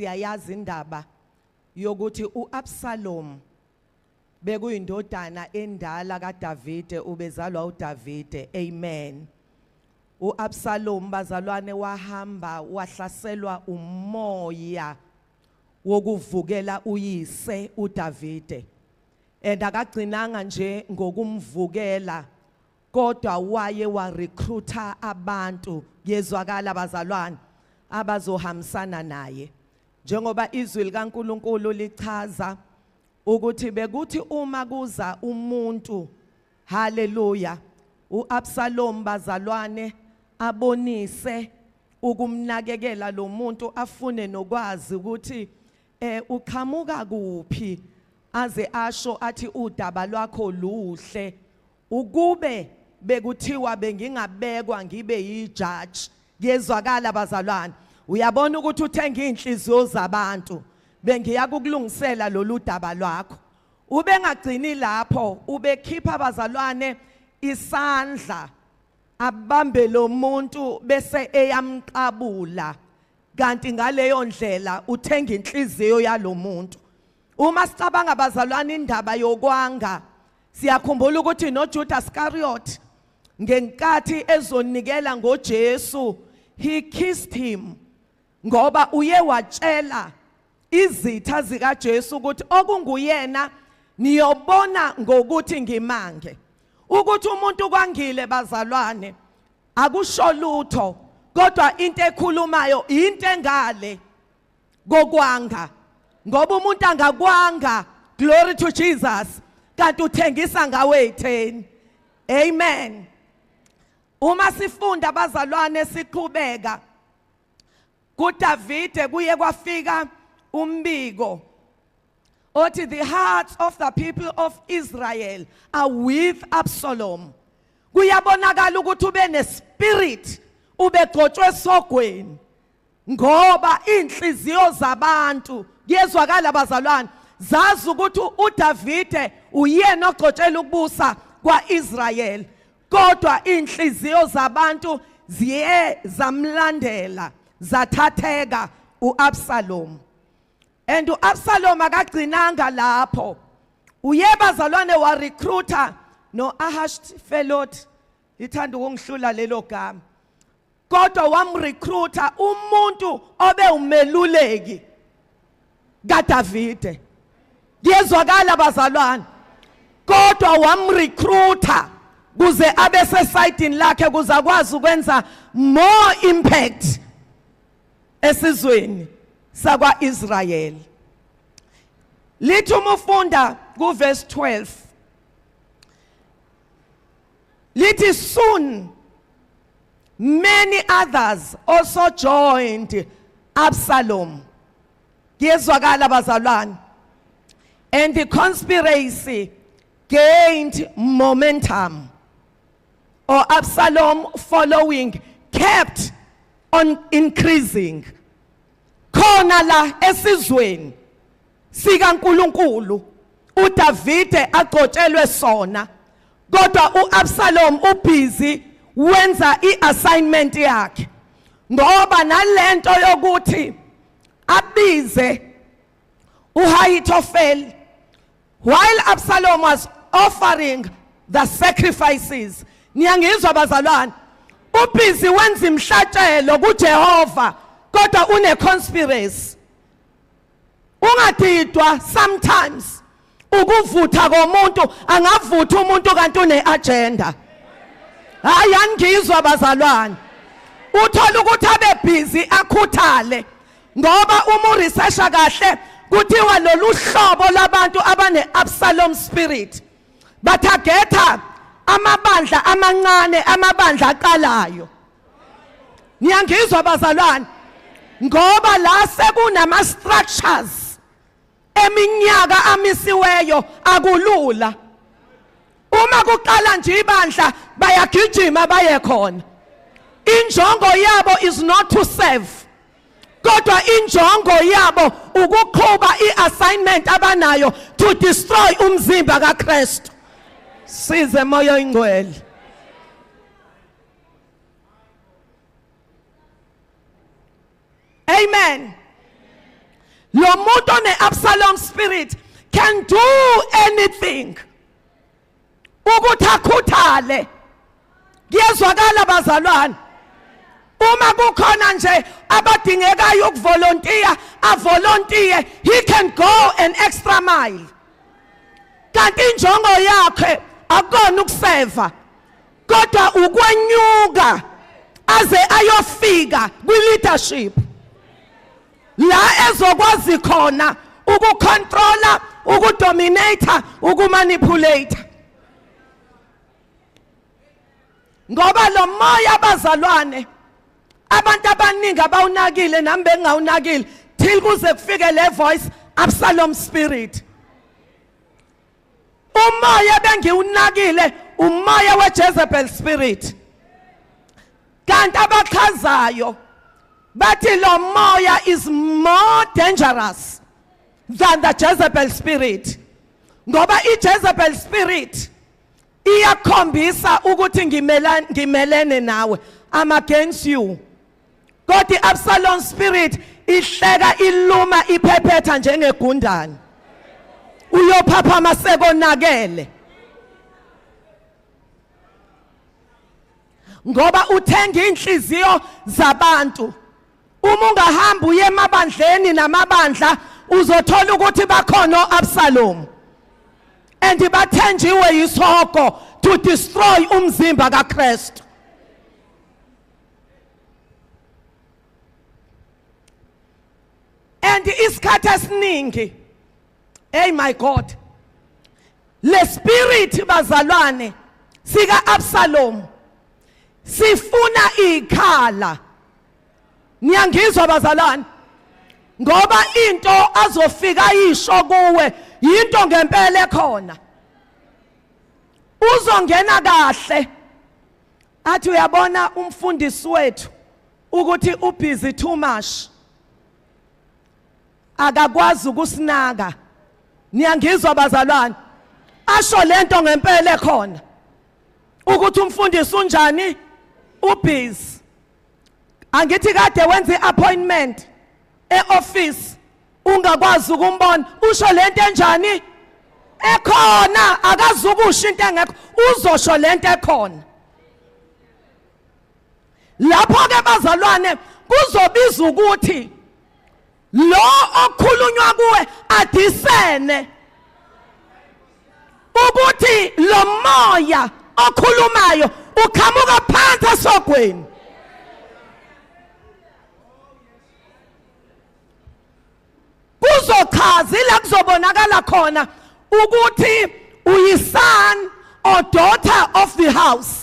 Siyayazi indaba yokuthi uAbsalom bekuyindodana endala kaDavide, ubezalwa uDavide. Amen. uAbsalom, bazalwane, wahamba wahlaselwa umoya wokuvukela uyise uDavide, and akagcinanga nje ngokumvukela, kodwa waye warecruita abantu, yezwakala bazalwane, abazohambisana naye, njengoba izwi likaNkuluNkulu lichaza ukuthi bekuthi uma kuza umuntu, haleluya, uAbsalom, bazalwane, abonise ukumnakekela lo muntu, afune nokwazi ukuthi uqhamuka kuphi, aze asho athi, "Udaba lwakho luhle, ukube bekuthiwa bengingabekwa ngibe yijaji." Kuyezwakala bazalwane? Uyabona ukuthi uthenga inhliziyo zabantu. "Bengiya kukulungisela lolu daba lwakho." Ubengagcini lapho, ubekhipha, bazalwane, isandla, abambe lo muntu bese eyamqabula, kanti ngaleyo ndlela uthenga inhliziyo yalomuntu. Uma sicabanga, bazalwane, indaba yokwanga, siyakhumbula ukuthi noJudas Iscariot, ngenkathi ezonikela ngoJesu, he kissed him, ngoba uye watshela izitha zikaJesu ukuthi okunguyena niyobona ngokuthi ngimange. Ukuthi umuntu kwangile, bazalwane, akusho lutho, kodwa into ekhulumayo into engale kokwanga, ngoba umuntu angakwanga, glory to Jesus, kanti uthengisa ngawe ezitheni. Amen. Uma sifunda, abazalwane, siqhubeka kuDavide, kuye kwafika umbiko othi, "The hearts of the people of Israel are with Absalom." Kuyabonakala ukuthi ube nespirit, ubegcotshwe esogweni, ngoba inhliziyo zabantu, kuyezwakala abazalwane, zazi ukuthi uDavide uyena ogcotshela ukubusa kwaIsrael, kodwa inhliziyo zabantu ziye zamlandela, zathatheka uAbsalom. And uAbsalom akagcinanga lapho, uye, bazalwane, wa recruita noAhashifelot, ithanda ukungihlula lelo gama, kodwa wamrecruita umuntu obe umeluleki kaDavide. Kuyezwakala bazalwane? Kodwa wamrecruita kuze abe sesayidini lakhe, kuze akwazi ukwenza more impact esizweni sakwaIsrael. Lithi uma ufunda kuverse 12, lithi, "Soon many others also joined Absalom." Kuyezwakala bazalwane? "And the conspiracy gained momentum," or Absalom following kept on increasing. Khona la esizweni sikaNkuluNkulu uDavide agcotshelwe sona, kodwa uAbsalom ubusy wenza iassignment yakhe, ngoba nalento yokuthi abize uAhitofel while Absalom was offering the sacrifices, niyangizwa bazalwane, ubusy wenza imhlatshelo kuJehova, kodwa une conspiracy. Ungadidwa sometimes ukuvutha komuntu, angavutha umuntu kanti une agenda. Hayi, angizwa bazalwane. Uthola ukuthi abe busy, akhuthale, ngoba uma uresearcha kahle, kuthiwa lolu hlobo labantu abane Absalom spirit batargeta amabandla amancane, amabandla aqalayo. Niyangizwa bazalwane? Ngoba la sekunama structures eminyaka amisiweyo, akulula. Uma kuqala nje ibandla, bayagijima baye khona. Injongo yabo is not to serve, kodwa injongo yabo ukuqhuba iassignment abanayo to destroy umzimba kaKristu. Size moya oyingcwele. Amen. Lo muntu one-Absalom spirit can do anything ukuthi akhuthale. Kuyezwakala bazalwane? Uma kukhona nje abadingekayo ukuvolontiya, avolontiye, he can go an extra mile. Kanti injongo yakhe akukona ukuseva, kodwa ukwenyuka aze ayofika kwi-leadership la ezokwazi khona ukucontrola, ukudominate, ukumanipulate. Ngoba lo moya bazalwane abantu abaningi abawunakile, nami bengawunakile till kuze kufike le voice, Absalom spirit. Umoya bengiwunakile umoya weJezebel spirit. Kanti abachazayo bathi lo moya is more dangerous than the Jezebel spirit, ngoba iJezebel spirit iyakhombisa ukuthi ngimelene nawe, I'm against you. Kodwa iAbsalom spirit ihleka, iluma, iphephetha njengegundane, uyophaphama sekonakele, ngoba uthenga inhliziyo zabantu. Uma ungahamba uye emabandleni namabandla, uzothola ukuthi bakhona oAbsalom, and bathenjiwe yisoko to destroy umzimba kaKristu. And isikhathi esiningi, hey my God, le spirit bazalwane sika Absalom sifuna ikhala. Niyangizwa bazalwane? Ngoba into azofika isho kuwe into ngempela ekhona. Uzongena kahle athi uyabona umfundisi wethu ukuthi ubusy too much, akakwazi ukusinaka. Niyangizwa bazalwane? Asho lento ngempela ekhona ukuthi umfundisi unjani, ubusy. Angithi kade wenza iappointment eoffice ungakwazi ukumbona, usho lento enjani ekhona, akazukusho into engekho, uzosho lento ekhona. Lapho ke bazalwane kuzobiza ukuthi lo okhulunywa kuwe adisene ukuthi lo moya okhulumayo uqhamuka phansi esogweni. Kuzochaza ila kuzobonakala khona ukuthi uyison or daughter of the house.